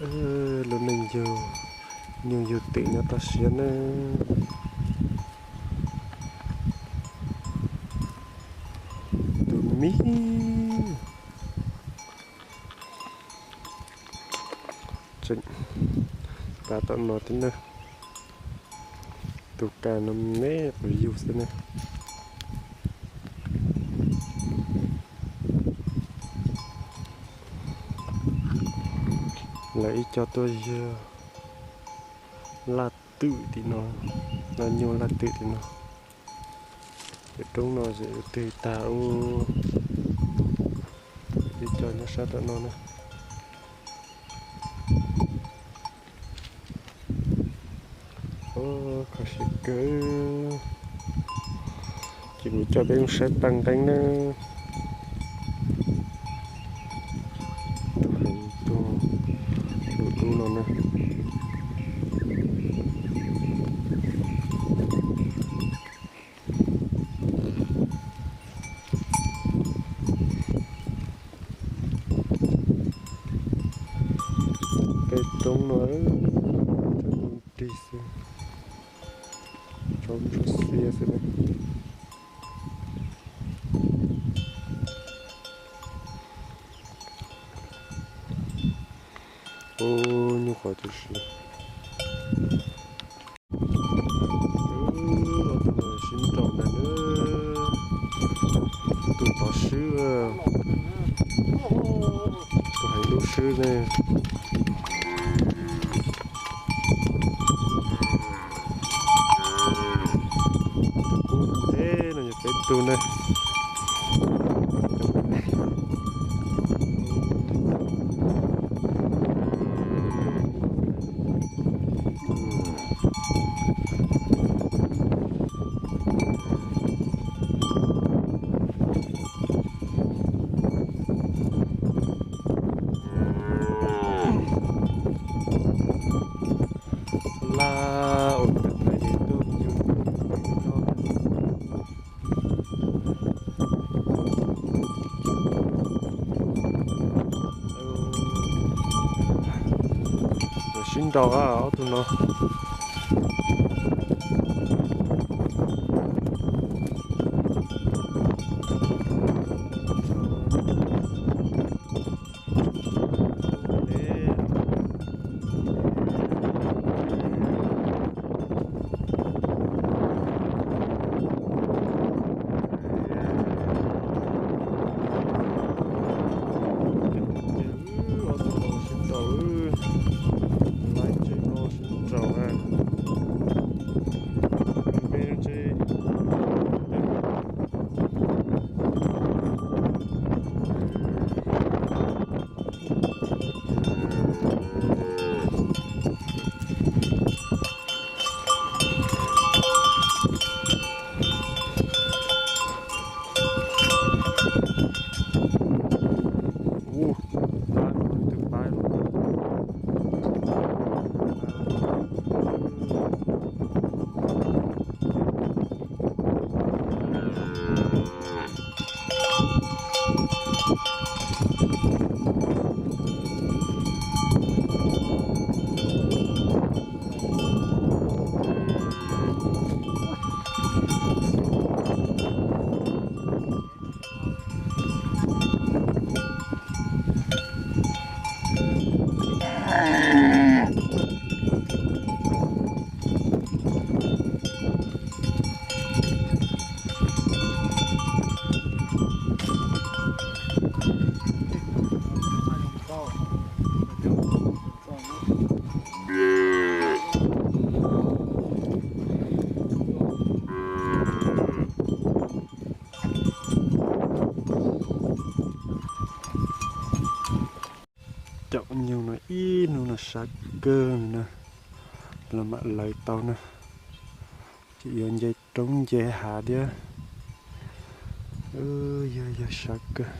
Lub neej yug, nyuj yug twm nyob toj siab ne. Tus me, tseem pab tom no thiab na. Tus ka no me quav yug xwb ne. Lawv ib co tuaj yug laj twm tim no, laj nyuj laj twm tim no. Cov roob no twg tag ub, ib co nyob sab tom no na. Kho siab kawg. Ces kuv coj peb mus saib paj nqeeb na. Tus heev, tus dub dub no na. Peb roob no, roob rig xwb, roob ntsuab xiab xwb na. Ub, nyuj qhuav tib si. Tus no sib nraus ntag na. Tus tod swb, tus heev dub swb ne. Tus kub ntev no yog peb tug ne. Laj ua ntawm ntawd ces tuaj mus yug no. Sib nraus ob tug no. Ob tug no sib nraus, laib tsev no sib nraus na. Me tsev. Ub, pab, tus pab. Cov nyuj no ib hnub no sab kawg na, los mam lawv tau na. Ces yuav nce roob nce hav thiab. Yog, yog sab kawg.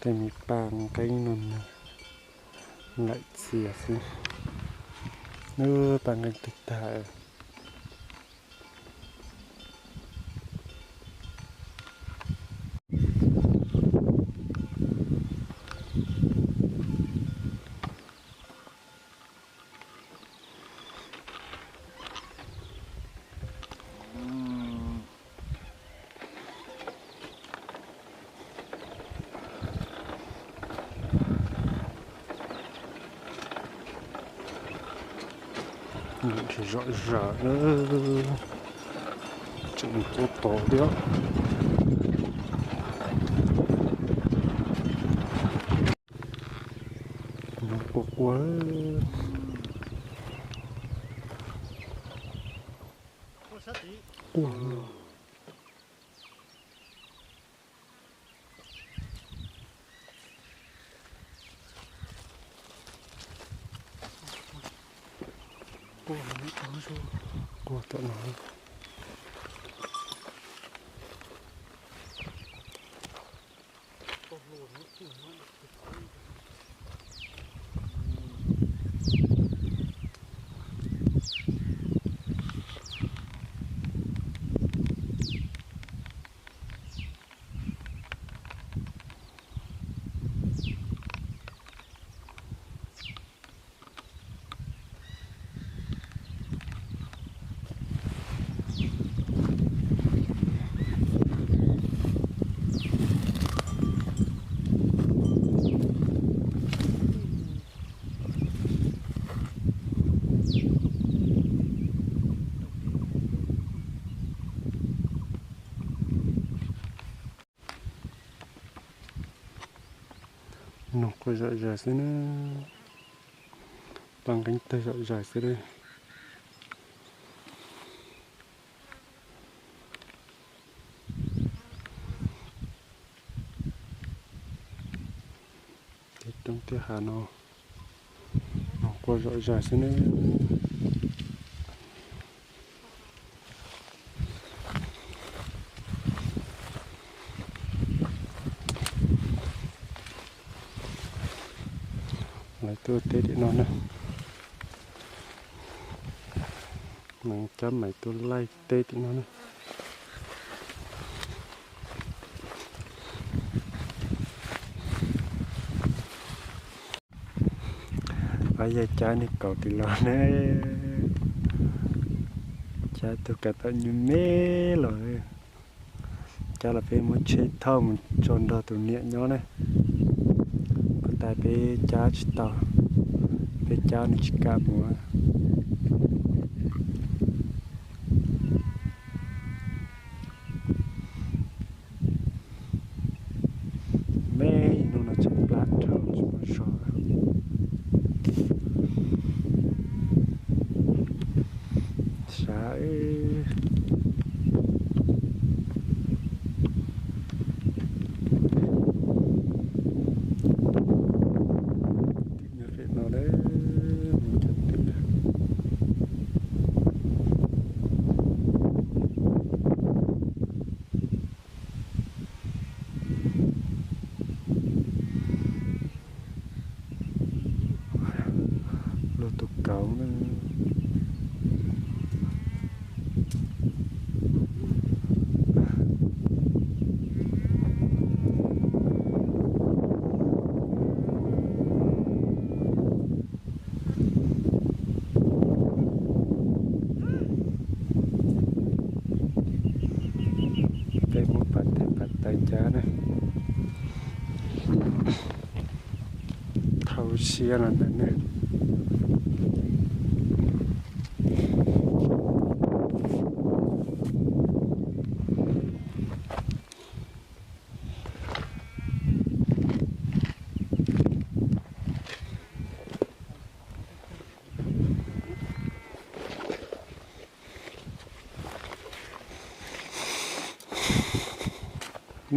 Tej me paj nqeeb no nws laim txias xwb. Paj nqeeb twg tag. Zom zaws na, tseem mus txog tod thiab. No quaj quaj. Quaj. Quaj tom no. Noog quaj zom zaws xwb na, paj nqeeb tawg zom zaws xwb na. Tej roob tej hav no, noog quaj zom zaws xwb na. Lawv tuaj teb tim no na. Cab mais tuaj laij teb tim no na. Pab yawg cab niag kaus tim los na, cab tug kav tom nyuj me los, cab los peb muab tsheb thauj mus tso nrog tus niam nyob na. Kuv tas peb cab tsis tau, peb cab nws tsis kam mus. Me ib hnub no tseem plam dhau tsis muaj zog. Sav. Tim nyob pem no lawm, mus cov tim. Luag tus kauv na. Peb muab pas tes pas taw cab na. Thauj siab los ntawm ne.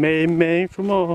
Me me xwb mog.